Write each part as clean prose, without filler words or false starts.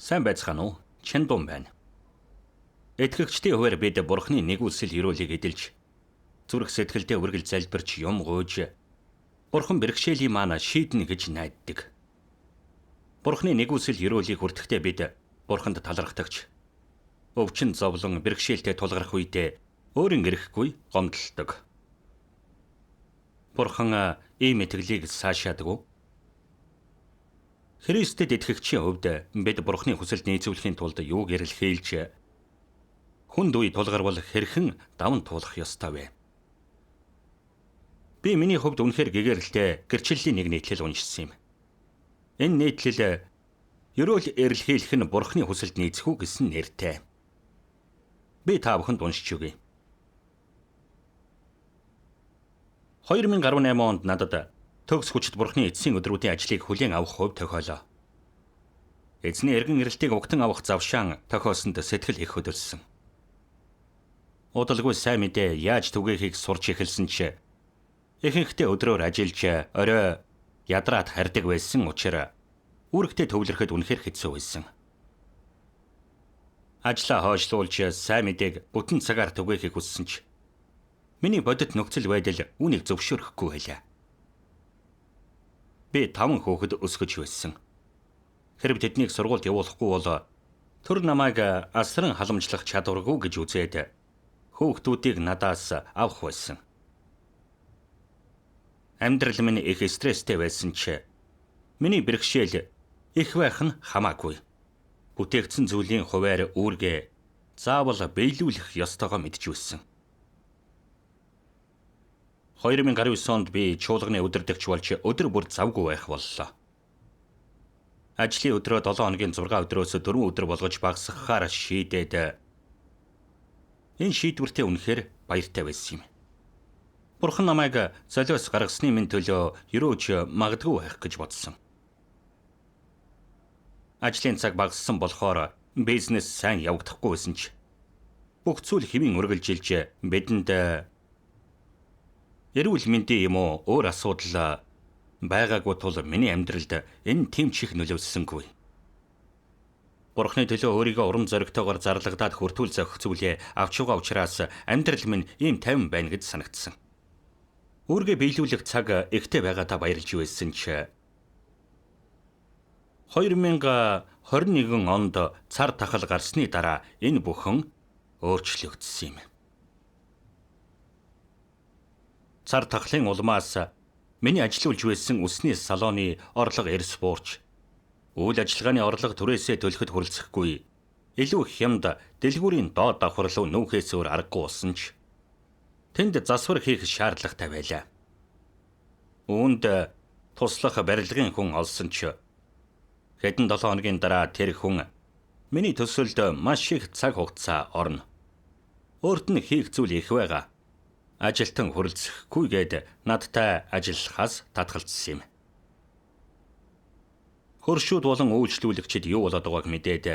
Сайн байцгаана уу? Чэндун байна. Итгэгчдийн хуваар бид Бурхны нэгүсэл ерөөлийг эдэлж, зүрх сэтгэлдээ үргэлж залбирч юм гуйж, Бурхан бэрхшээлийн маань шийднэ гэж найддаг. Бурхны нэгүсэл ерөөлийг хүртэхдээ бид Бурханд талархдагч, өвчин зовлон бэрхшээлтэй тулгарх үедээ өөрийн эрэхгүй гомдолдог. Бурхан ийм итгэлийг саашаадаг уу? Христэд итгэгчийн хувьд бид Бурхны хүсэлд нийцүүлэхийн тулд юуг эрэлхийлж хүнд үе тулгарвал хэрхэн даван туулах ёстой вэ? Би миний хувьд үнэхээр гэгэрэлтэй гэрчлэлийн нэг нийтлэл уншсан юм. Энэ нийтлэл ерөөл эрэлхийлэх нь Бурхны хүсэлд нийцэх үү гэсэн нэртэй. Би та бүхэнд уншиж өгье. 2018 онд надад төгс хүчит Бурхны эцсийн өдрүүдийн ажлыг хүлээн авах хувь тохиолоо. Эзний эргэн ирэлтийг угтан авах завшаан тохиосонд сэтгэл их хөдөлсөн. Удалгүй сайн мэдээ яаж түгээхийг сурч эхэлсэн ч ихэнхдээ өдрөөр ажиллаж орой ядраад хардаг байсан учраас үүрэгтээ төвлөрөхөд үнэхээр хэцүү байсан. Ажлаа хойшлуулж сайн мэдээг бүтэн цагаар түгээхийг хүссэн ч миний бодит нөхцөл байдал үүнийг зөвшөөрөхгүй байлаа. Би 5 хүүхэд өсгөж байсан. Хэрв тэднийг сургуульд явуулахгүй бол төр намайг асран халамжлах чадваргүй гэж үзээд хүүхдүүдийг надаас авах байсан. Амьдрал минь их стресстэй байсан ч миний бэрхшээл их байх нь хамаагүй. Бүтээгдсэн зүйлийн хуваар үүргээ заавал биелүүлэх ёстойгоо мэдж байсан. 2019 онд би чуулганы удирдагч болж өдөр бүр завгүй байх боллоо. Ажлын өдрөө 7 хоногийн 6 өдрөөс 4 өдөр болгож багасгахаар шийдээд энэ шийдвэртээ үнэхээр баяртай байсан юм. Бурхан намайг золиос гаргасны минь төлөө ерөөж магадгүй байх гэж бодсон. Ажлын цаг багассан болохоор бизнес сайн явагдахгүй байсан ч бүх зүйл хэвийн үргэлжилж бидэнд эрүүл мэндийн юм уу өөр асуудал байгаагүй тул миний амьдралд энэ тийм ч их нөлөөлсөнгүй. Бурхны төлөө өөрийгөө урам зоригтойгоор зарлагдаад хүртүүл зохих зүйлээ авч байгаа учраас амьдрал минь ийм тайван байна гэж санагдсан. Үүргээ биелүүлэх цаг ихтэй байгаадаа баярлж байсан ч 2021 онд цар тахал гарсны дараа энэ бүхэн өөрчлөгдсөн юм. Цар тахлын улмаас миний ажиллуулж байсан үсний салоны орлого эрс буурч, үйл ажиллагааны орлого түрээсээ төлөхөд хүрэлцэхгүй, илүү хямд дэлгүүрийн доод давхар руу нүүхээс өөр аргагүй болсон ч тэнд засвар хийх шаардлагатай байлаа. Үүнд туслах барилгын хүн олсон ч хэдэн 7 хоногийн дараа тэр хүн миний төсөлд маш их цаг хугацаа орно. Өөрт нь хийх зүйл их байгаа. Ажилтан хүрэлцэхгүй гээд надтай ажиллахаас татгалзсан юм. Хөршүүд болон үйлчлүүлэгчид юу болоод байгааг мэдээд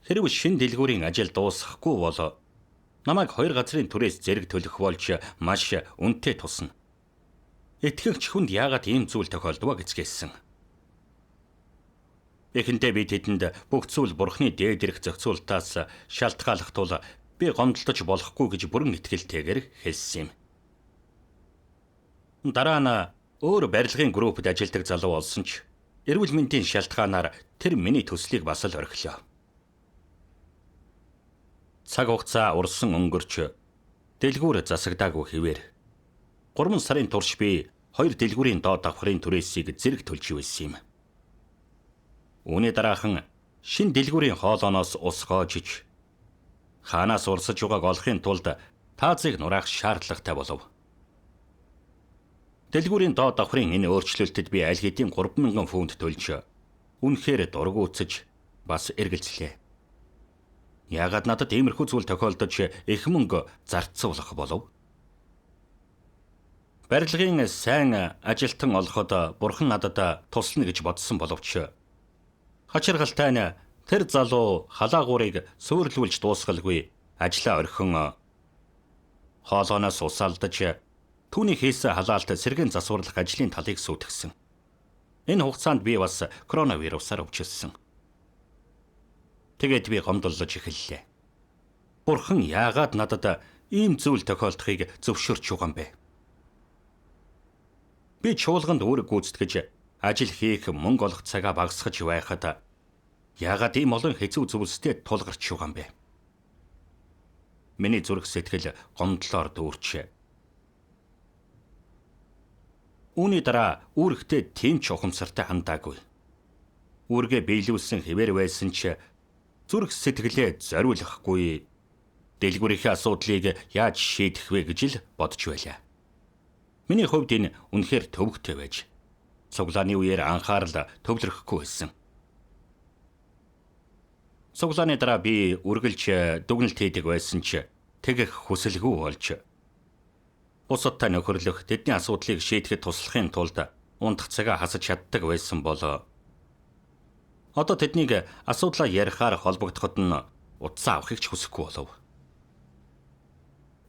хэрв шинэ дэлгүүрийн ажил дуусахгүй бол намайг 2 газрын түрээс зэрэг төлөх болж маш үнэтэй тусна. Итгэгч хүнд яагаад ийм зүйл тохиолдвоо гэцгээсэн. Эхэндээ би тэдэнд бүх зүйл Бурхны дээд ирэх зохицуултаас шалтгааллах тул би гомдолдож болохгүй гэж бүрэн итгэлтэйгээр хэлсэн юм. Дараа нь өөр барилгын группд ажилладаг залуу олсон ч эрүүл мэндийн шалтгаанаар тэр миний төслийг бас л орхилоо. Цаг хугацаа урсан өнгөрч дэлгүүр засагдаагүй хэвээр 3 сарын турш би 2 дэлгүүрийн доод давхрын түрээсийг зэрэг төлж байсан юм. Үүний дараахан шинэ дэлгүүрийн хоолооноос ус гоожиж хаанаас урсаж байгааг олохын тулд таазыг нураах шаардлагатай болов. Дэлгүүрийн доод давхрын энэ өөрчлөлтөд би аль хэдийн 3000 фунт төлж үнэхээр дургуутсаж бас эргэлзлээ. Яагаад надад иймэрхүү зүйл тохиолдож их мөнгө зарцуулах болов? Барилгын сайн ажилтан олоход Бурхан надад туслана гэж бодсон боловч хачиргалтай нь тэр залуу халаагуурыг суурлуулж дуусгалгүй ажлаа орхин хоолооноос усаалдаж түүний хийсэн халаалт сэргээн засварлах ажлын талыг сүйтгэсэн. Энэ хугацаанд би бас коронавирусаар өвчлөсөн. Тэгээд би гомдлож эхэллээ. Бурхан яагаад надад ийм зүйл тохиолдохыг зөвшөөрч байгаа юм бэ? Би чуулганд үүрэг гүйцэтгэж ажил хийх мөнгө олох цагаа багасгаж байхад яагаад ийм олон хэцүү зүйлстэй тулгарч байгаа юм бэ? Миний зүрх сэтгэл гомдлоор дүүрчээ. Үүний дараа үүрэгтээ тийм ч ухамсартай хандаагүй. Үүргээ биелүүлсэн хэвээр байсан ч зүрх сэтгэлээ зориулахгүй дэлгүүрийнхээ асуудлыг яаж шийдэх вэ гэж л бодож байлаа. Миний хувьд энэ үнэхээр төвөгтэй байж цуглааны үеэр анхаарал төвлөрөхгүй байсан. Цуглааны дараа би үргэлж дүгнэлт хийдэг байсан ч тэгэх хүсэлгүй болж бусадтай нөхөрлөх, тэдний асуудлыг шийдэхэд туслахын тулд унтах цагаа хасаж чаддаг байсан бол одоо тэднийг асуудлаа ярихаар холбогдоход нь утсаа авахыг ч хүсэхгүй болов.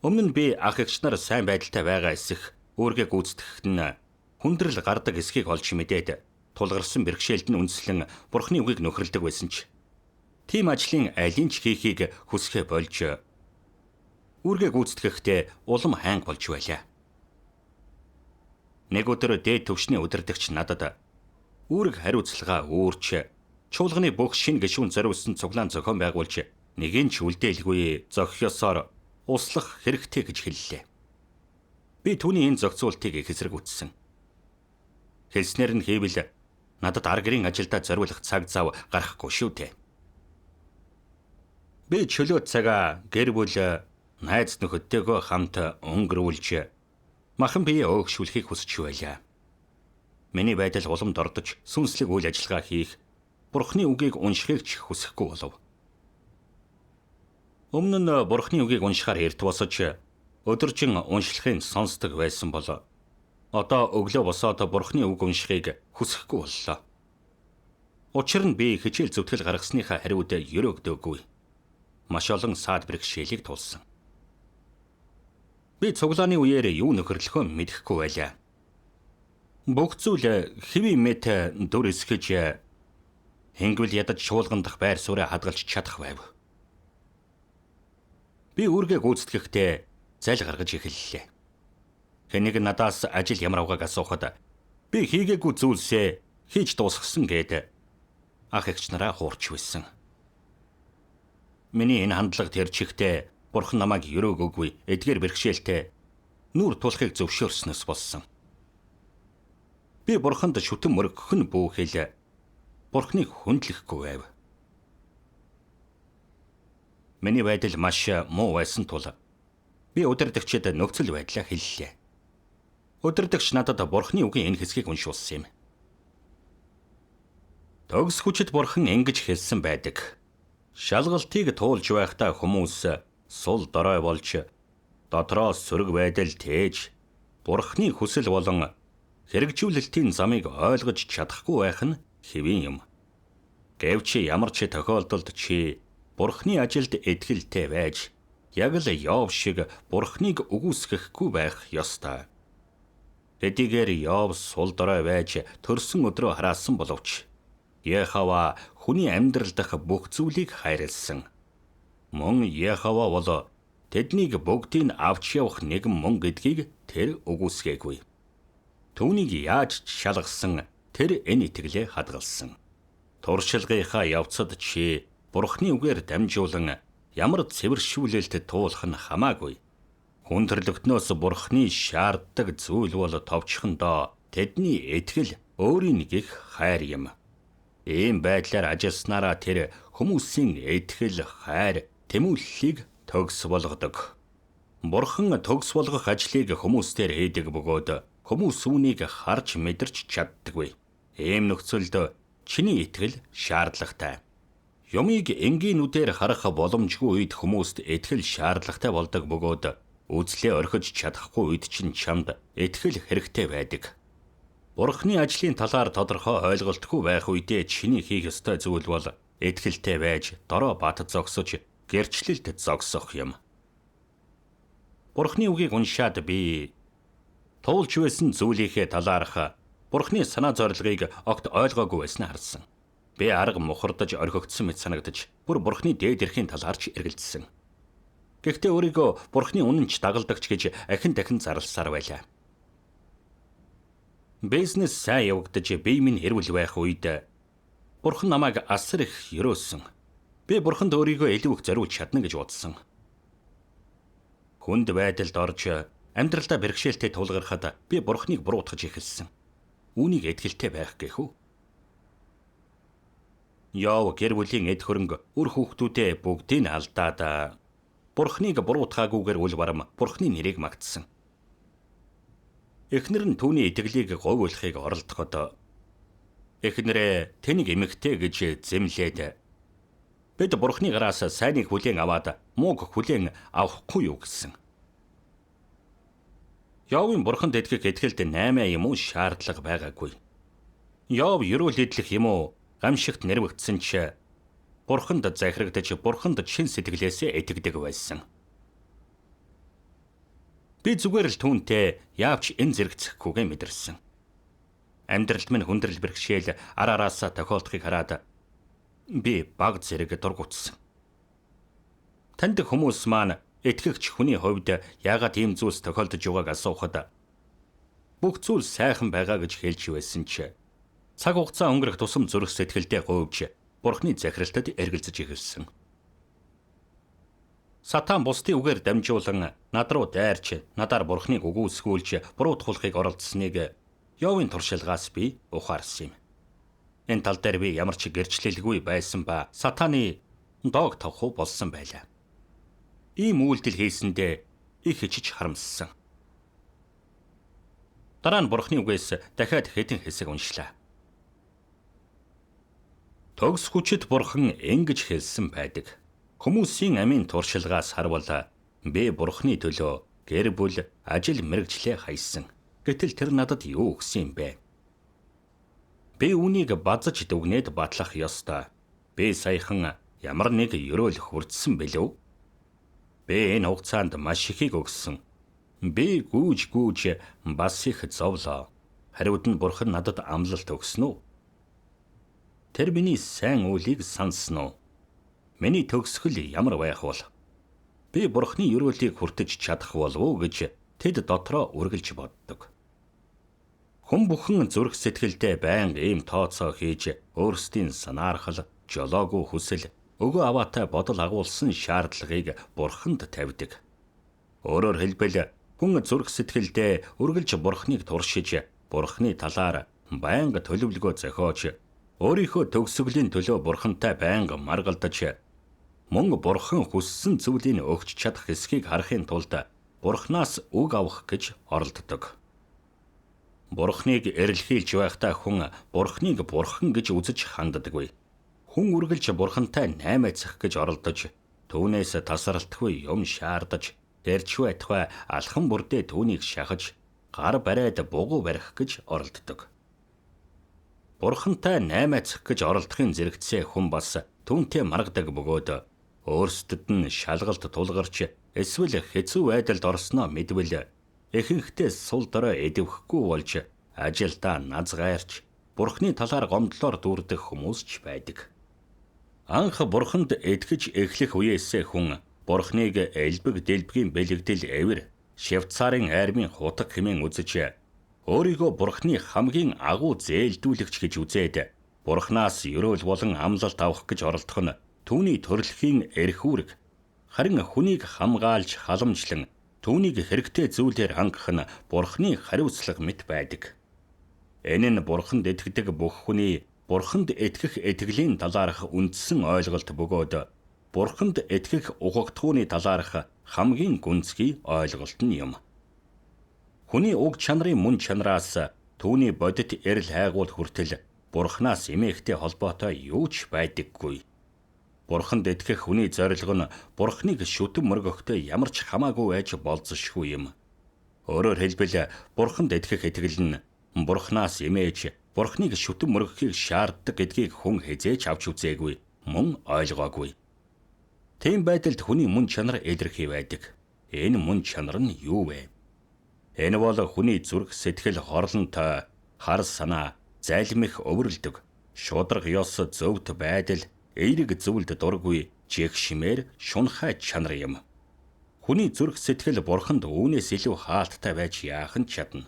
Өмнө нь би ах эгч нар сайн байдалтай байгаа эсэх үүргээ гүйцэтгэхэд нь хүндрэл гардаг эсхийг олж мэдээд тулгарсан бэрхшээлд нь үндэслэн Бурхны үгийг нөхөрлөдөг байсан ч тийм ажлын алийг ч хийхийг хүсэхээ болж үүргээ гүйцэтгэхдээ улам хайнга болж байлаа. Нэг өдөр дээд түвшний удирдагч надад үүрэг хариуцлага үүрч чуулганы бүх шинэ гишүүн зориулсан цуглаан зохион байгуулж нэгэн ч үлдээлгүй зохиосоор услах хэрэгтэй гэж хэллээ. Би түүний энэ зохицуултыг их эсэргүүцсэн. Хэлснээр нь хийвэл надад ар гэрийн ажилдаа зориулах цаг зав гарахгүй шүү дээ. Би чөлөө цагаа гэр бүл найз нөхөдтэйгөө хамт өнгөрүүлж махан биеэ өөгшүүлэхийг хүсэж байлаа. Миний байдал уламд ордож сүнслэг үйл ажиллагаа хийх, Бурхны үгийг уншихыг ч хүсэхгүй болов. Өмнө нь Бурхны үгийг уншихаар эрт босож өдөржин уншлахыг сонсдог байсан бол одоо өглөө босоод Бурхны үг уншихыг хүсэхгүй боллоо. Учир нь би хичээл зүтгэл гаргасныхаа хариуд ерөөгдөөгүй. Маш олон саад бэрхшээлийг тулсан. Би цуглааны үеэр юу нөхөрлөхөө мэдэхгүй байлаа. Бүх зүйл хэвийн мэт дүр эсгэж хэнгвэл ядаж чуулган дах байр сууриа хадгалж чадах байв. Би үүргээ гүйцэтгэхдээ зал гаргаж эхэллээ. Хэн нэг надаас ажил ямар авгааг асуухад би хийгээгүй зүйлсээ хийж дуусгасан гээд ах эгч нараа хуурч байсан. Миний энэ хандлага тэр чигтээ Бурхан намайг өрөөгөөгүй эдгээр бэрхшээлтэй нүүр тулахыг зөвшөөрснөөс болсон. Би Бурханд шүтэн мөргөх нь бүхэл Бурханыг хүндлэхгүй байв. Миний байдал маш муу байсан тул би удирдагчид нөхцөл байдлаа хэллээ. Удирдагч надад Бурханы үгийн энэ хэсгийг уншуулсан юм. Төгс хүчит Бурхан ингэж хэлсэн байдаг. Шалгалтыг туулж байхдаа хүмүүс сул дорой болж дотроо сөрөг байдал тээж Бурханы хүсэл болон хэрэгжүүлэлтийн замыг ойлгож чадахгүй байх нь хэвийн юм. Гэвч ямар ч тохиолдолд чи Бурханы ажилд итгэлтэй байж яг л Йов шиг Бурханыг үгүйсгэхгүй байх ёстой. Хэдийгээр Йов сул дорой байж төрсөн өдрөө хараасан боловч Яхова хүний амьдрал дахь бүх зүйлийг хайрлсан. Мөн Яхова бол тэднийг бүгдийг авч явах нэгэн мөн гэдгийг тэр үгүйсгээгүй. Түүнийг яаж ч шалгасан тэр энэ итгэлээ хадгалсан. Туршилгынхаа явцад чи Бурхны үгээр дамжуулан ямар цэвэршүүлэлт туулах нь хамаагүй. Хүн төрлөختнөөс Бурхны шаарддаг зүйл бол товчхондоо тэдний итгэл өөрийн гих хайр юм. Ийм байдлаар ажилласнараа тэр хүмүүсийн итгэл, хайр, тэмүүллийг төгс болгодог. Бурхан төгс болгох ажлыг хүмүүстээр хийдэг бөгөөд хүмүүс үүнийг харж мэдэрч чаддаггүй. Ийм нөхцөлд чиний итгэл шаардлагатай. Юмыг энгийн нүдээр харах боломжгүй үед хүмүүст итгэл шаардлагатай болдог бөгөөд үзлээ орхиж чадахгүй үед чинь чамд итгэл хэрэгтэй байдаг. Бурхны ажлын талаар тодорхой ойлголтгүй байх үедээ чиний хийх ёстой зүйл бол итгэлтэй байж дорой бат зогсож гэрчлэлд зогсох юм. Бурхны үгийг уншаад би туулж байсан зүйлийнхээ талаарх Бурхны санаа зорилгыг огт ойлгоогүй байснаа харсан. Би арга мухардаж орхигдсон мэт санагдаж, бүр Бурхны дээд эрхийн талаарч эргэлзсэн. Гэхдээ өөрийгөө Бурхны үнэнч дагалдагч гэж ахин дахин зарласаар байлаа. Бизнес сайн явагдаж, бие минь эрүүл байх үед Бурхан намайг асар их ерөөсөн. Би Бурханд өөрийгөө илүү их зориулж чадна гэж бодсон. Хүнд байдалд орж амьдралдаа бэрхшээлтэй тулгархад би Бурханыг буруутгаж эхэлсэн. Үүнийг итгэлтэй байх гэх үү? Йов гэр бүлийн эд хөрөнгө, үр хүүхдүүдээ бүгдийг алдаад Бурханыг буруутгаагүйгээр үл барам Бурханы нэрийг магтсан. Эхнэр нь түүний итгэлийг говьлохыг оролдоход эхнэрээ тэнийг эмэгтэй гэж зэмлээд бид Бурханы гараас сайныг хүлээн аваад мууг хүлээн авахгүй юу гэсэн. Йовын Бурханд итгэх итгэлд 8 юм уу шаардлага байгаагүй. Йов ерөөл идэх юм уу гамшигт нэрвэгдсэн ч Бурханд захирагдаж Бурханд чин сэтгэлээсээ итгэдэг байсан. Би зүгээр л түүнтэй яавч энэ зэрэгцэхгүйгээ мэдэрсэн. Амьдралд минь хүндрэл бэрхшээл ар араасаа тохиолдохыг хараад би баг зэрэг дургуутсан. Таньдаг хүмүүс маань итгэгч хүний хувьд яагаад ийм зүйлс тохиолдож байгааг асуухад бүх зүйл сайхан байгаа гэж хэлж байсан ч цаг хугацаа өнгөрөх тусам зүрх сэтгэлдээ гуйвж Бурхны захиралтад эргэлзэж эхэлсэн. Сатан бусдын үгээр дамжуулан над руу дайрч, надаар Бурхныг үгүйсгүүлж, буруутгуулахыг оролдсныг Йовын туршилгаас би ухаарсан юм. Энэ тал дээр би ямар ч гэрчлэлгүй байсан ба сатаны доог тавхуу болсон байлаа. Ийм үйлдэл хийсэндээ их хичиж харамссан. Дараа нь Бурхны үгээс дахиад хэдэн хэсэг уншлаа. Төгс хүчит Бурхан ингэж хэлсэн байдаг. Хүмүүсийн амийн туршилгаас харвал би Бурхны төлөө гэр бүл, ажил мэргэжлээ хайсан. Гэтэл тэр надад юу өгсөн юм бэ? Би үүнийг базаж дүгнээд батлах ёстой. Би саяхан ямар нэг ерөөл хүртсэн билүү? Би энэ хугацаанд маш ихийг өгсөн. Би гүйж гүйж бас их зовлоо. Хариуд нь Бурхан надад амлалт өгсөн үү? Тэр миний сайн үйлийг сансан уу? Миний төгсгөл ямар байх вэ? Би Бурхны ерөөлийг хүртэж чадах болов уу гэж тэд дотроо үргэлж боддог. Хүн бүхэн зүрх сэтгэлдээ байнга ийм тооцоо хийж өөрсдийн санаархал, жолоогүй хүсэл, өгөө аваатай бодол агуулсан шаардлагыг Бурханд тавьдаг. Өөрөөр хэлбэл хүн зүрх сэтгэлдээ үргэлж Бурхныг туршиж, Бурхны талаар байнга төлөвлөгөө зохиож, өөрийнхөө төгсгөлийн төлөө Бурхантай байнга маргалдаж, мөн Бурхан хүссэн зүйлийг өгч чадах эсхийг харахын тулд Бурханаас үг авах гэж оролддог. Бурханыг эрэлхийлж байхдаа хүн Бурханыг Бурхан гэж үзэж ханддаггүй. Хүн үргэлж Бурхантай наймаацах гэж оролдож, түүнээс тасралтгүй юм шаардаж, дэрч байтугай алхам бүрдээ түүнийг шахаж, гар бариад бугуй барих гэж оролддог. Бурхантай наймаацах гэж оролдохын зэрэгцээ хүн бас түүнтэй маргадаг бөгөөд өөрсдөд нь шалгалт тулгарч эсвэл хэцүү байдалд орсноо мэдвэл ихэнхдээ сул дорой эдвэхгүй болж ажилдаа назгайрч Бурхны талаар гомдлоор дүүрдэх хүмүүс ч байдаг. Анх Бурханд итгэж эхлэх үеэсээ хүн Бурхныг элбэг дэлбэгийн бэлэгдэл эвэр Швейцарын армийн хутаг хэмээн үзэж өөрийгөө Бурхны хамгийн агуу зээлдүүлэгч гэж үзээд Бурханаас ерөөл болон амлалт авах гэж оролдох нь түүний төрөлхийн эрх үүрэг. Харин хүнийг хамгаалж халамжлан түүнийг хэрэгтэй зүйлээр хангах нь Бурхны хариуцлага мэт байдаг. Энэ нь Бурханд итгэдэг бүх хүний Бурханд итгэх итгэлийн талаарх үндсэн ойлголт бөгөөд Бурханд итгэх ухагтхууны талаарх хамгийн гүнзгий ойлголт нь юм. Хүний уг чанарын мөн чанараас түүний бодит эрэл хайгуул хүртэл Бурханаас эмээхтэй холбоотой юу ч байдаггүй. Бурханд итгэх хүний зорилго нь Бурханыг шүтэн мөргөхтэй ямар ч хамаагүй байж болзошгүй юм. Өөрөөр хэлбэл Бурханд итгэх итгэл нь Бурханаас эмээж Бурханыг шүтэн мөргөхийг шаарддаг гэдгийг хүн хэзээ ч авч үзээгүй, мөн ойлгоогүй. Тийм байдалд хүний мөн чанар илэрхий байдаг. Энэ мөн чанар нь юу вэ? Энэ бол хүний зүрх сэтгэл хорлонтой, хар санаа, залмих өвөрлөдөг. Шударга ёс зөвхт байдал, эерэг зүйлд дургүй, жигшмээр шунхай чанар юм. Хүний зүрх сэтгэл бурханд үүнээс илүү хаалттай байж яахан чадна.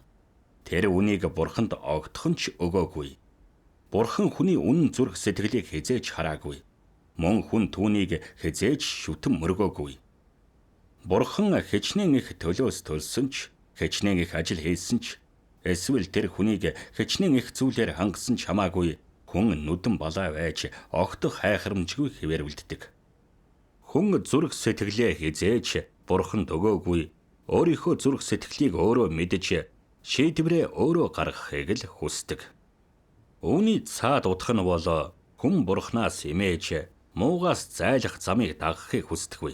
Тэр үнийг бурханд огтхон ч өгөөгүй. Бурхан хүний үнэн зүрх сэтгэлийг хэзээ ч хараагүй. Мөн хүн түүнийг хэзээ ч шүтэн мөргөөгүй. Бурхан хичнээн их төлөөс төлсөн ч, хичнээн их ажил хийсэн ч, эсвэл тэр хүнийг хичнээн их зүйлээр хангасан ч хамаагүй хүн нүдэн балаа байж огт хайхрамжгүй хэвээр үлддэг. Хүн зүрх сэтгэлээ хэзээ ч бурханд өгөөгүй, өөрийнхөө зүрх сэтгэлийг өөрөө мэдэж шийдвэрээ өөрөө гаргахыг л хүсдэг. Үүний цаад утга нь бол хүн бурхнаас имэж муугаас зайлах замыг дагахыг хүсдэггүй.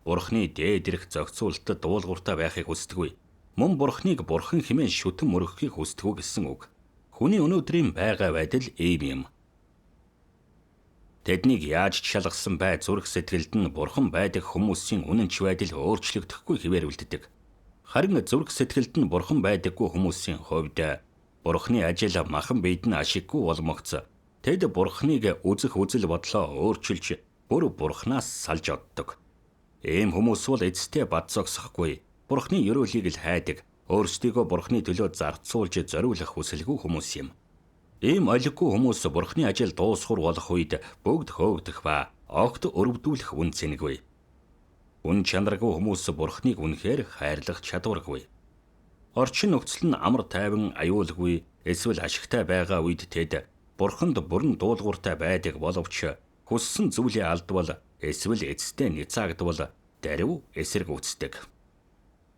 Бурхны дээд ирэх зохицуулалтад дуулууртай байхыг хүсдэггүй. Мөн бурхныг бурхан хэмээн шүтэн мөргөхийг хүсдэггүй гэсэн үг. Хүний өнөөдрийн байгаа байдал ийм юм. Тэднийг яаж ч шалгасан бай зүрх сэтгэлд нь бурхан байдаг хүмүүсийн үнэнч байдал өөрчлөгдөхгүй хэвээр үлддэг. Харин зүрх сэтгэлд нь бурхан байдаггүй хүмүүсийн хувьд бурхны ажил махан биед нь ашиггүй болмогц тэд бурхныг үзэх үзэл бодлоо өөрчилж бүр бурхнаас салж оддог. Ийм хүмүүс бол эцэстээ бад зогсохгүй, бурхны ерөөлийг л хайдаг, өөрсдийгөө бурхны төлөө зарцуулж зориулах хүсэлгүй хүмүүс юм. Ийм олиггүй хүмүүс бурхны ажил дуусхур болох үед бүгд хөөгдөх ба огт өрөвдүүлэх үн цэнэгүй. Үн чанаргүй хүмүүс бурхныг үнэхээр хайрлах чадваргүй. Орчин нөхцөл нь амар тайван аюулгүй эсвэл ашигтай байгаа үед тэд бурханд бүрэн дуулууртай байдаг боловч хүссэн зүйлээ алдвал эсвэл эцэстээ няцаагдвал даруй эсэргүүцдэг.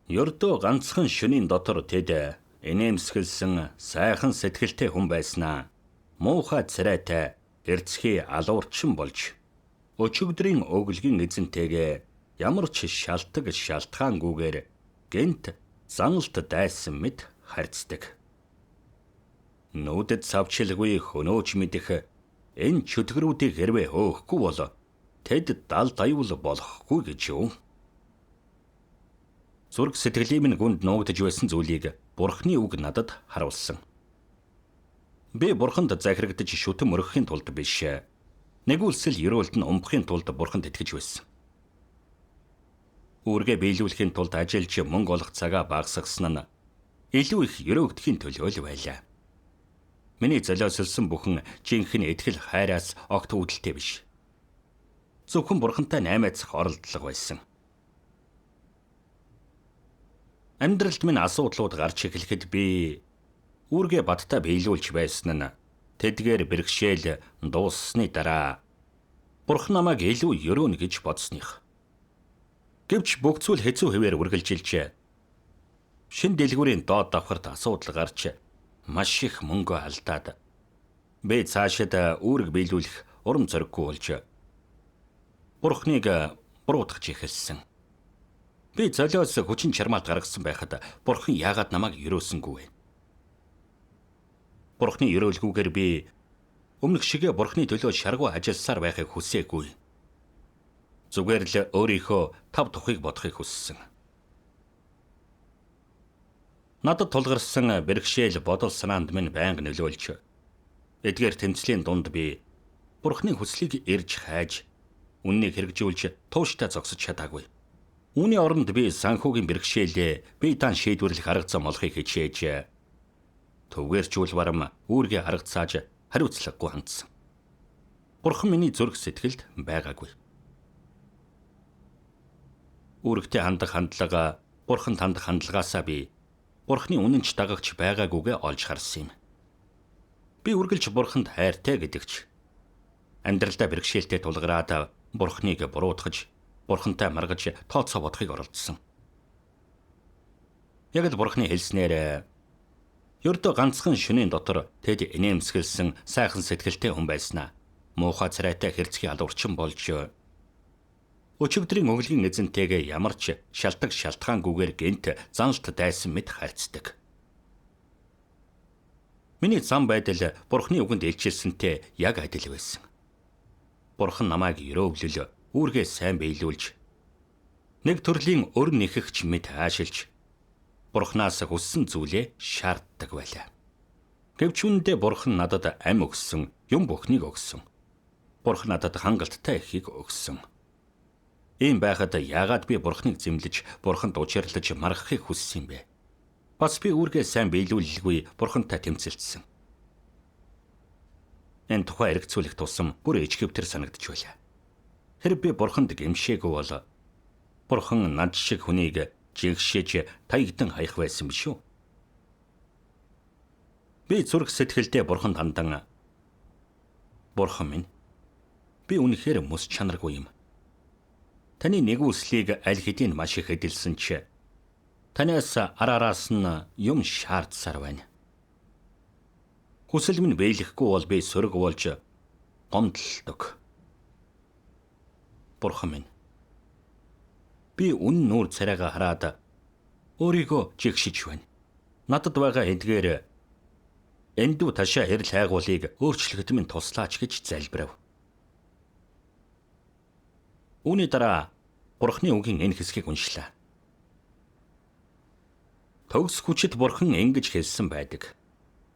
Ердөө ганцхан шөнийн дотор тэд инээмсэглэсэн сайхан сэтгэлтэй хүн байснаа муухай царайтай эрцхий алуурчин болж өчигдрийн өглөгийн эзэнтэйгээ ямар ч шалтаг шалтгаангүйгээр гэнт заналт дайсан мэт харьцдаг. Нүдэд савчилгүй хөнөөч мэдэх энэ чөтгөрүүдийг хэрвээ хөөхгүй бол тэд далд аюул болохгүй гэж юу? Зүрх сэтгэлийн минь гүнд нуугдаж байсан зүйлийг Бурхны үг надад харуулсан. Би Бурханд захирагдаж шүтэн мөргөхийн тулд биш, нэгүүлсэл ерөөлд нь умбахын тулд Бурханд итгэж байсан. Үүргээ биелүүлэхийн тулд ажиллаж мөнгө олох цагаа багасгасан нь илүү их ерөөгдөхийн төлөө л байлаа. Миний золиослсон бүхэн жинхэнэ итгэл хайраас огт үүдэлтэй биш. Зөвхөн Бурхантай наймаацах оролдлого байсан. Амьдралд минь асуудлууд гарч эхлэхэд би үүргээ баттай биелүүлж байсан нь тэдгээр бэрхшээл дууссаны дараа Бурхан намайг илүү ерөөнө гэж бодсоных. Гэвч бүх зүйл хэцүү хэвээр үргэлжилж шин дэлгүүрийн доод давхарт асуудал гарч маш их мөнгө алдаад би цаашид үүрэг биелүүлэх урам зориггүй болж Бурханыг буруутгаж эхэлсэн. Би золиос хүчин чармаалт гаргасан байхад Бурхан яагаад намайг ерөөсөнгүй вэ? Бурханы ерөөлгүйгээр би өмнөх шигээ Бурханы төлөө шаргуу ажилласаар байхыг хүсээгүй. Зүгээр л өөрийнхөө тав тухыг бодохыг хүссэн. Надад тулгарсан бэрхшээл бодол санаанд минь байнга нөлөөлж эдгээр тэмцлийн дунд би Бурханы хүслийг эрж хайж үннийг хэрэгжүүлж тууштай зогсож чадаагүй. Үүний оронд би санхүүгийн бэрхшээлээ бие даан шийдвэрлэх арга зам олохыг хичээж түгээрчүүл барам үүргээ арга зааж хариуцлагагүй хандсан. Бурхан миний зүрх сэтгэлд байгаагүй. Үүрэгтэй хандах хандлага, Бурханд хандах хандлагаасаа би Бурханы үнэнч дагагч байгаагүйгээ олж харсан юм. Би үргэлж Бурханд хайртай гэдэгч амьдралдаа бэрхшээлтэй тулгараад Бурханыг буруутгаж Бурхантай маргаж тооцоо бодохыг оролдсон. Яг л Бурханы хэлснээр ердөө ганцхан шөнийн дотор тэд инээмсэглэсэн сайхан сэтгэлтэй хүн байснаа муухай царайтай хэрцгий алуурчин болж өчигдрийн өглөгийн эзэнтэйгээ ямар ч шалтаг шалтгаангүйгээр гэнт заналт дайсан мэт харьцдаг. Миний зам байдал Бурханы үгэнд илчилсэнтэй яг адил байсан. Бурхан намайг ерөөвлөл үүргээ сайн биелүүлж нэг төрлийн өр нэхэгч мэт аашилж Бурханаас хүссэн зүйлээ шаарддаг байлаа. Гэвч үүндээ Бурхан надад ам өгсөн, юм бүхнийг өгсөн. Бурхан надад хангалттай эхийг өгсөн. Ийм байхад яагаад би Бурханыг зэмлэж, Бурханд учирлаж маргахыг хүссэн юм бэ? Бас би үүргээ сайн биелүүлэлгүй Бурхантай тэмцэлдсэн. Энэ тухай эргэцүүлэх тусам бүр ичгэвтер санагдаж байлаа. Хэрэг би Бурханд гэмшээгүй бол Бурхан над шиг хүнийг жигшээж таягдан хаях байсан биш үү? Би зүрх сэтгэлдээ Бурханд хандан, Бурхан минь, би үнэхээр мэс чанаргүй юм. Таны нэгүслийг аль хэдийн маш их эдэлсэн ч танаас араас нь юм шаардсаар байна. Хүсэл минь биелэхгүй бол би сөрөг болж гомдлдог. Бурхан минь, би үнэн нүүр царайгаа хараад өөрийгөө жигшиж байна. Надад байгаа эдгээр эндүү ташаа эрэл хайгуулыг өөрчлөхөд минь туслаач гэж залбирав. Үүний дараа Бурхны үгийн энэ хэсгийг уншлаа. Төгс хүчит Бурхан ингэж хэлсэн байдаг.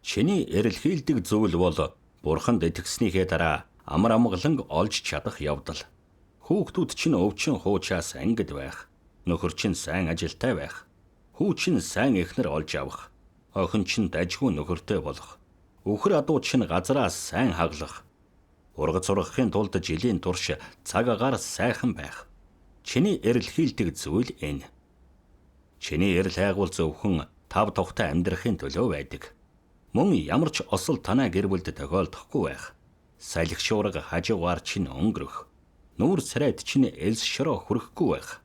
Чиний эрэлхийлдэг зүйл бол Бурханд итгэснийхээ дараа амар амгалан олж чадах явдал. Хүүхдүүд чинь өвчин хуучаас ангид байх, нөхөр чинь сайн ажилтай байх, хүү чинь сайн эхнэр олж авах, охин чинь дажгүй нөхөртэй болох, үхэр адуу чинь газраа сайн хаглах, ургац ургахын тулд жилийн турш цаг агаар сайхан байх. Чиний эрэлхийлдэг зүйл энэ. Чиний эрэл хайгуул зөвхөн тав тухтай амьдрахын төлөө байдаг. Мөн ямар ч осол танай гэр бүлд тохиолдохгүй байх. Салхи шуурга хажуугаар чинь өнгөрөх. Нүүр царайд чинь элс шороо хүрэхгүй байх.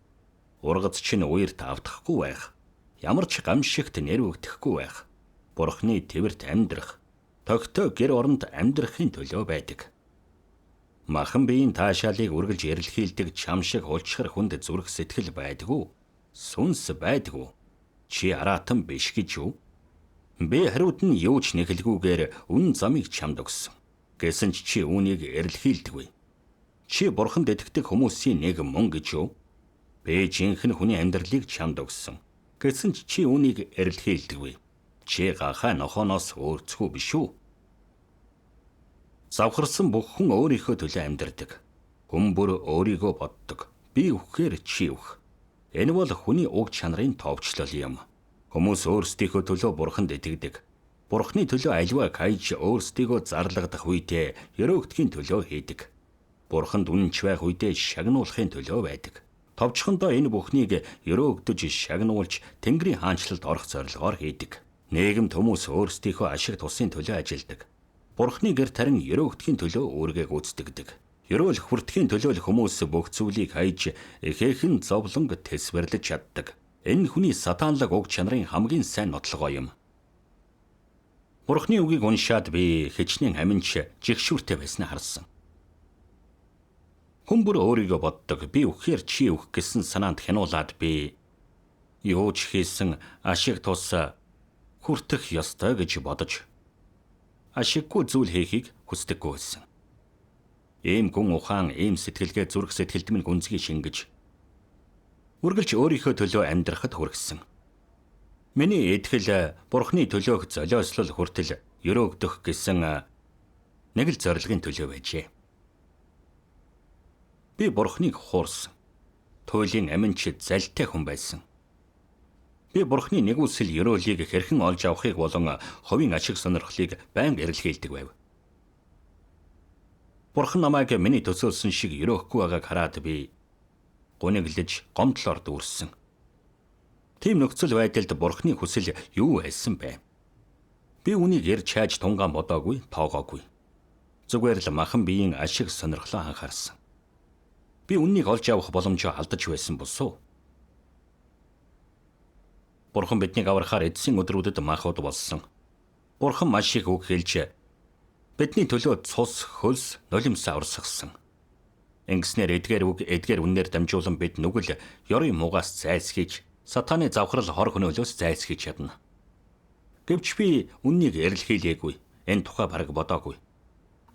Ургац чинь үерт автахгүй байх. Ямар ч гамшигт нэрвэгдэхгүй байх. Бурхны тэвэрт амьдрах, тогтой гэр оронд амьдрахын төлөө байдаг. Махан биеийн таашаалыг үргэлж эрэлхийлдэг чам шиг хулчхар хүнд зүрх сэтгэл байдгүй. Сүнс байдгүй. Чи араатан биш гэж юу? Би хариуд нь юу ч нэхэлгүйгээр үнэн замыг чамд өгсөн. Гэсэн ч чи үүнийг эрэлхийлдэггүй. Чи Бурханд итгэдэг хүмүүсийн нэг мөн гэж юу? Би жинхэнэ хүний амьдралыг чамд өгсөн. Гэсэн ч чи үүнийг эрэлхийлдэггүй. Чи гахай нохооноос өөрцгүй биш үү? Завхарсан бүх хүн өөрийнхөө төлөө амьдардаг. Хүн бүр өөрийгөө боддог. Би үхэхээр чи үх. Энэ бол хүний уг чанарын товчлол юм. Хүмүүс өөрсдийнхөө төлөө Бурханд итгэдэг. Бурхны төлөө аливаа каяж өөрсдийгөө зарлагдах үедээ ерөөгдхийн төлөө хийдэг. Бурханд үнэнч байх үедээ шагнуулахын төлөө байдаг. Товчхондоо энэ бүхнийг ерөөгдөж шагнуулж Тэнгэрийн хаанчлалд орох зорилгоор хийдэг. Нийгэмд хүмүүс өөрсдийнхөө ашиг тусын төлөө ажилдаг. Бурхны гэр тарин ерөөгдөхийн төлөө үүргээ гүйцэтгэдэг. Ерөөл хүртэхийн төлөө л хүмүүс бүх зүйлийг хайж ихээхэн зовлонг тэсвэрлэж чаддаг. Энэ хүний сатанлаг уг чанарын хамгийн сайн нотлогоо юм. Бурхны үгийг уншаад би хичнээн аминч жигшүүртэй байснаа харсан. Хүн бүр өөрийгөө боддог. Би үхэхээр чи үх гэсэн санаанд хянуулаад би юу ч хийсэн ашиг тус хүртэх ёстой гэж бодож ашиггүй зүйл хийхийг хүсдэггүй байсан. Ийм гүн ухаан, ийм сэтгэлгээ зүрх сэтгэлд минь гүнзгий шингэж үргэлж өөрийнхөө төлөө амьдрахад хүргэсэн. Миний итгэл Бурхны төлөөх золиослол хүртэл өрөөгдөх гэсэн нэг л зорилгын төлөө байжээ. Би Бурхныг хуурсан. Туйлын аминч залтай хүн байсан. Би Бурхны нэгүсэл ерөөлийг хэрхэн олж авахыг болон хувийн ашиг сонирхлыг байнга эрэлхийлдэг байв. Бурхан намайг миний төсөөлсөн шиг ерөөхгүй байгааг хараад би гуниглаж гомдлоор дүүрсэн. Тийм нөхцөл байдалд Бурхны хүсэл юу байсан бэ? Би үнийг эрж хайж тунгаан бодоогүй, тоогоогүй. Зүгээр л махан биеийн ашиг сонирхлоо анхаарсан. Би үннийг олж авах боломжоо алдаж байсан босуу. Бурхан биднийг аврахаар эцсийн өдрүүдэд махбод болсон. Бурхан маш их үг хэлж бидний төлөө цус, хөлс, нулимсаа урсгасан. Ингэснээр эдгээр үг, эдгээр үннээр дамжуулан бид нүгэл ёрын муугаас зайлсхийж, сатаны завхрал хор хөнөөлөөс зайлсхийж чадна. Гэвч би үннийг эрэлхийлээгүй, энэ тухай бараг бодоогүй.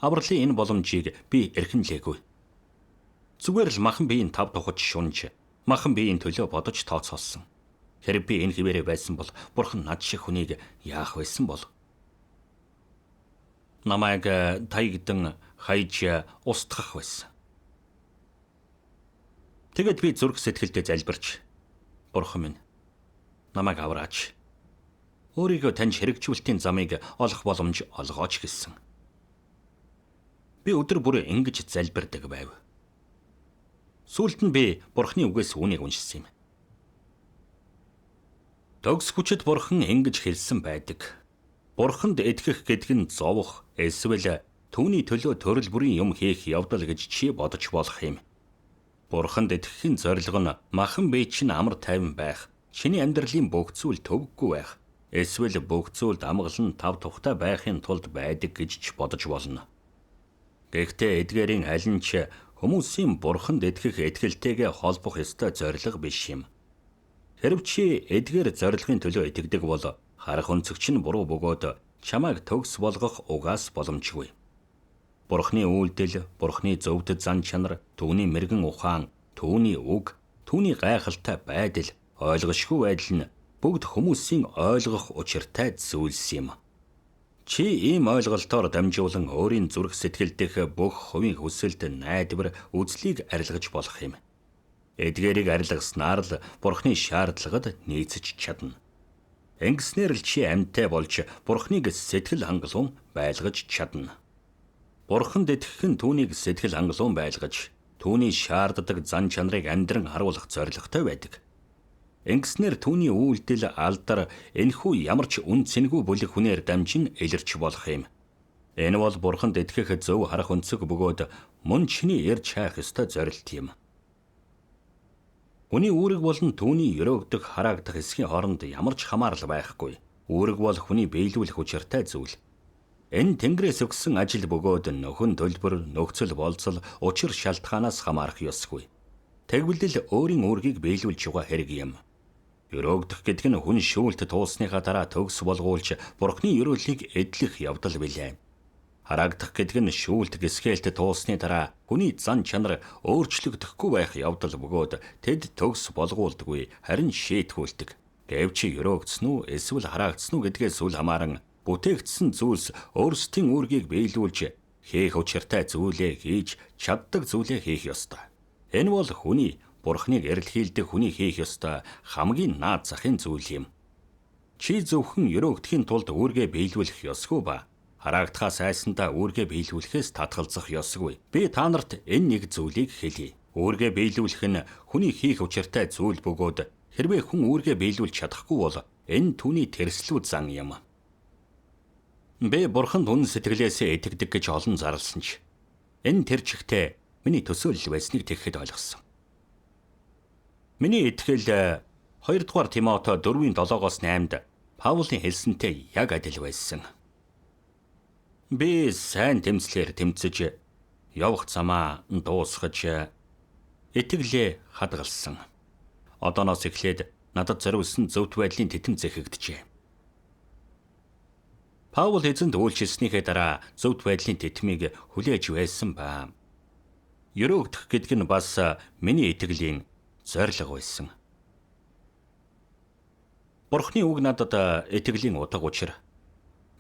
Авралын энэ боломжийг би эрхэмлээгүй. Зүгээр л махан биеийн тав тухаж шунж, махан биеийн төлөө бодож тооцоолсон. Хэрэг би энэ хэвээрээ байсан бол Бурхан над шиг хүнийг яах байсан бол? Намайг таягдан хайж устгах байсан. Тэгэд би зүрх сэтгэлдээ залбирч, Бурхан минь, намайг авраач. Өөрийгөө танд хэрэгжүүлэлтийн замыг олох боломж олгооч гэсэн. Би өдөр бүр ингэж залбирдаг байв. Сүүлд нь би Бурханы үгээс үүнийг уншсан юм. Төгс хүчит Бурхан ингэж хэлсэн байдаг. Бурханд итгэх гэдэг нь зовох, эсвэл түүний төлөө төрөл бүрийн юм хийх явдал гэж чи бодож болох юм. Бурханд итгэхийн зорилго нь махан бие чинь амар тайван байх, чиний амьдралын бүх зүйл төвөггүй байх, эсвэл бүх зүйлд амгалан тав тухтай байхын тулд байдаг гэж ч бодож болно. Гэхдээ эдгээрийн аль нь ч хүмүүсийн Бурханд итгэх итгэлтэйгээ холбох ёстой зорилго биш юм. Хэрв чи эдгээр зорилгын төлөө итгэдэг бол харах өнцөг чинь буруу бөгөөд чамайг төгс болгох угаас боломжгүй. Бурхны үйлдэл, Бурхны зөвхт зан чанар, түүний мэрэгэн ухаан, түүний үг, түүний гайхалтай байдал, ойлгошгүй байдал нь бүгд хүмүүсийн ойлгох учиртай зүйлс юм. Чи ийм ойлголтоор дамжуулан өөрийн зүрх сэтгэл дэх бүх хувийн хүсэлд найдвар, үзлийг арилгаж болох юм. Эдгээрийг арилгаснаар л Бурхны шаардлагад нийцэж чадна. Ингэснээр л чи амьтай болж Бурхныг сэтгэл хангалуун байлгаж чадна. Бурханд итгэх нь түүнийг сэтгэл хангалуун байлгаж, түүний шаарддаг зан чанарыг амьдран харуулах зорилготой байдаг. Ингэснээр түүний үйлдэл, алдар энэхүү ямар ч үн цэнгүй бүлэг хүнээр дамжин илэрч болох юм. Энэ бол Бурханд итгэх зөв харах өнцөг бөгөөд мөн чиний ирж хайх ёстой зорилт юм. Хүний үүрэг болон түүний өрөөгдөх, хараагдах эсхийн хооронд ямар ч хамаарал байхгүй. Үүрэг бол хүний биелүүлэх учиртай зүйл. Энэ Тэнгэрээс өгсөн ажил бөгөөд нөхөн төлбөр, нөхцөл болцол, учир шалтгаанаас хамаарах ёсгүй. Тэгвэл л өөрийн үүргийг биелүүлж байгаа хэрэг юм. Өрөөгдөх гэдэг нь хүн шүүлт туусныхаа дараа төгс болгуулж Бурхны өрөөллийг эдлэх явдал билээ. Хараагдах гэдэг нь шүүлт гисгээлт туусны дараа хүний зан чанар өөрчлөгдөхгүй байх явдал бөгөөд тэд төгс болгуулдаггүй, харин шийтгүүлдэг. Гэвч өрөөгдсөн үү эсвэл хараагдсан уу гэдгээс үл хамааран бүтээгдсэн зүйлс өөрсдийн үүргийг биелүүлж хийх учиртай зүйлээ хийж чаддаг зүйлээ хийх ёстой. Энэ бол хүний Бурхныг эрэлхийлдэг хүний хийх ёстой хамгийн наад захын зүйл юм. Чи зөвхөн өрөөгдөхийн тулд үүргээ биелүүлэх ёсгүй ба хараагдахаас айсандаа үүргээ биелүүлэхээс татгалзах ёсгүй. Би та нарт энэ нэг зүйлийг хэлье. Үүргээ биелүүлэх нь хүний хийх учиртай зүйл бөгөөд хэрвээ хүн үүргээ биелүүлж чадахгүй бол энэ түүний тэрслүү зан юм. Би Бурханд үнэн сэтгэлээсээ итгэдэг гэж олон зарласан ч энэ тэр чигтээ миний төсөөлөл байсныг тэгэхэд ойлгосон. Миний итгэл 2 дугаар Тимоте 4:7-оос 8-д Паулийн хэлсэнтэй яг адил байсан. Би сайн тэмцлээр тэмцэж явах замаа дуусгаж итгэлээ хадгалсан. Одооноос эхлээд надад зориулсан зөвхт байдлын тэтэм зэхэгджээ. Паул эзэнд үйлчилснийхээ дараа зөвхт байдлын тэтмийг хүлээж байсан ба. Өрөөгдөх гэдэг нь бас миний итгэлийн зорилго байсан. Бурхны үг надад итгэлийн утга учир,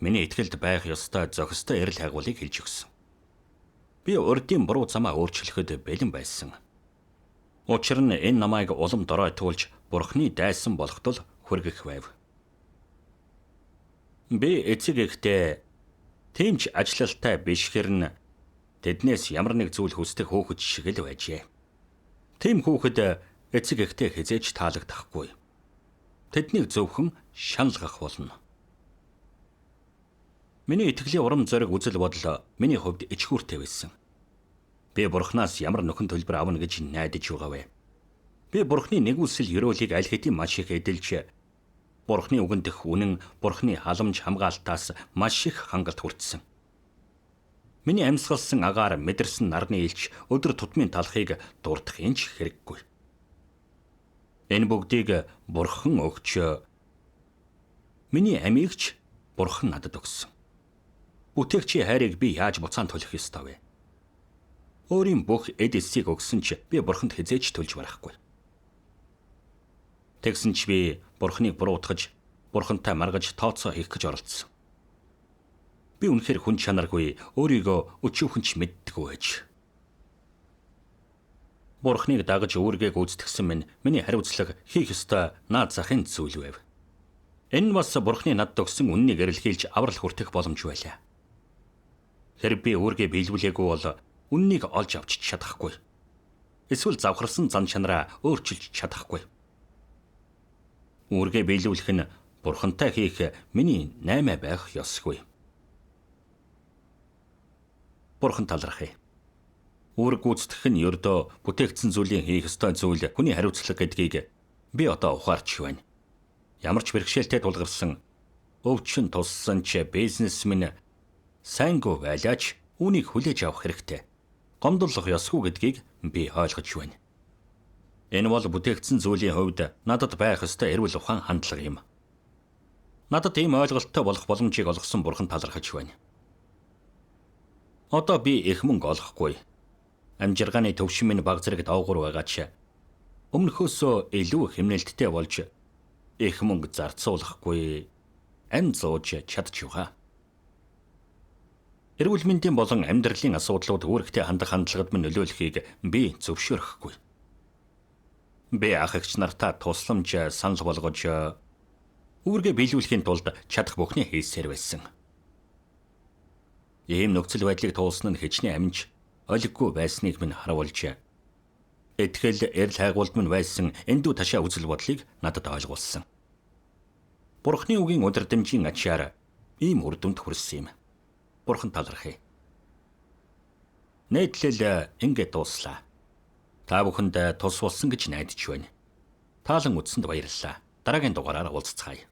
миний итгэлд байх ёстой зохистой эрэл хайгуулыг хэлж өгсөн. Би урдын буруу замаа өөрчлөхөд бэлэн байсан. Учир нь энэ намайг улам доройтуулж Бурхны дайсан болохтол хүргэх байв. Би эцэг эхдээ тийм ч ажилттай биш хэрн тэднээс ямар нэг зүйл хүсдэг хүүхэд шиг л байжээ. Тийм хүүхэд эцэг эхдээ хэзээ ч таалагдахгүй. Тэднийг зөвхөн шаналгах болно. Миний итгэлийн урам зориг үзэл бодол миний хувьд ичгүүртэй байсан. Би Бурханаас ямар нөхөн төлбөр авна гэж найдаж байгаа вэ? Би Бурханы нэгүсэл ерөөлийг аль хэдийн маш их эдэлж Бурханы үгэн дэх үнэн, Бурханы халамж хамгаалтаас маш их хангалт хүртсэн. Миний амьсгалсан агаар мэдэрсэн нарны элч өдөр тутмын талхыг дурдахын ч хэрэггүй. Энэ бүгдийг Бурхан өгч миний амийг ч Бурхан надад өгсөн. Бүтээгчийн хайрыг би яаж буцаан төлөх ёстой вэ? Өөрийн бүх эд эсийг өгсөн ч би Бурханд хэзээ ч төлж барахгүй. Тэгсэн ч би Бурханыг буруутгаж, Бурхантай маргаж тооцоо хийх гэж оролдсон. Би үнэхээр хүн чанаргүй, өөрийгөө өчүүхэн ч мэддэггүй байж. Бурхныг дагаж үүргээ гүйцэтгсэн минь миний хариуцлага хийх ёстой наад захын зүйл байв. Энэ нь бас Бурхны надад өгсөн үннийг эрэлхийлж аврал хүртэх боломж байлаа. Хэрэг би үүргээ биелүүлээгүй бол үннийг олж авч чадахгүй. Эсвэл завхарсан зан чанараа өөрчилж чадахгүй. Үүргээ биелүүлэх нь Бурхантай хийх миний наймаа байх ёсгүй. Бурхан талархъя. Үүрэг гүйцэтгэх нь ердөө бүтээгдсэн зүйлийн хийх ёстой зүйл хүний хариуцлага гэдгийг би одоо ухаарч байна. Ямар ч бэрхшээлтэй тулгарсан өвчин туссан ч бизнесмен сайнгүй байлаач үүнийг хүлээж авах хэрэгтэй. Гомдлох ёсгүй гэдгийг би ойлгож байна. Энэ бол бүтээгдсэн зүйлийн хувьд надад байх ёстой эрүүл ухаан хандлага юм. Надад ийм ойлголттой болох боломжийг олгосон Бурхан талархаж байна. Одоо би их мөнгө олохгүй. Амжиргааны төвшин минь баг зэрэг доогуур байгаа ч өмнөхөөсөө илүү хэмнэлттэй болж их мөнгө зарцуулахгүй амь зууж чадж байгаа. Эрүүл мэндийн болон амьдралын асуудлууд үүрэгтэй хандах хандлагад минь нөлөөлөхийг би зөвшөөрөхгүй. Би ах эгч нартаа тусламж санал болгож үүргээ биелүүлэхийн тулд чадах бүхний хийсээр байсан. Ийм нөхцөл байдлыг туулсан нь хичнээн аминч олиггүй байсныг минь харуулж итгэл эрэл хайгуулд минь байсан эндүү ташаа үзэл бодлыг надад ойлгуулсан. Бурхны үгийн удирдамжийн ачаар ийм үр дүнд хүрсэн юм. Бурхан талархъя. Нийтлэл ингээд дууслаа. Та бүхэнд тус болсон гэж найдаж байна. Таалан үзсэнд баярлалаа. Дараагийн дугаараар уулзцгаая.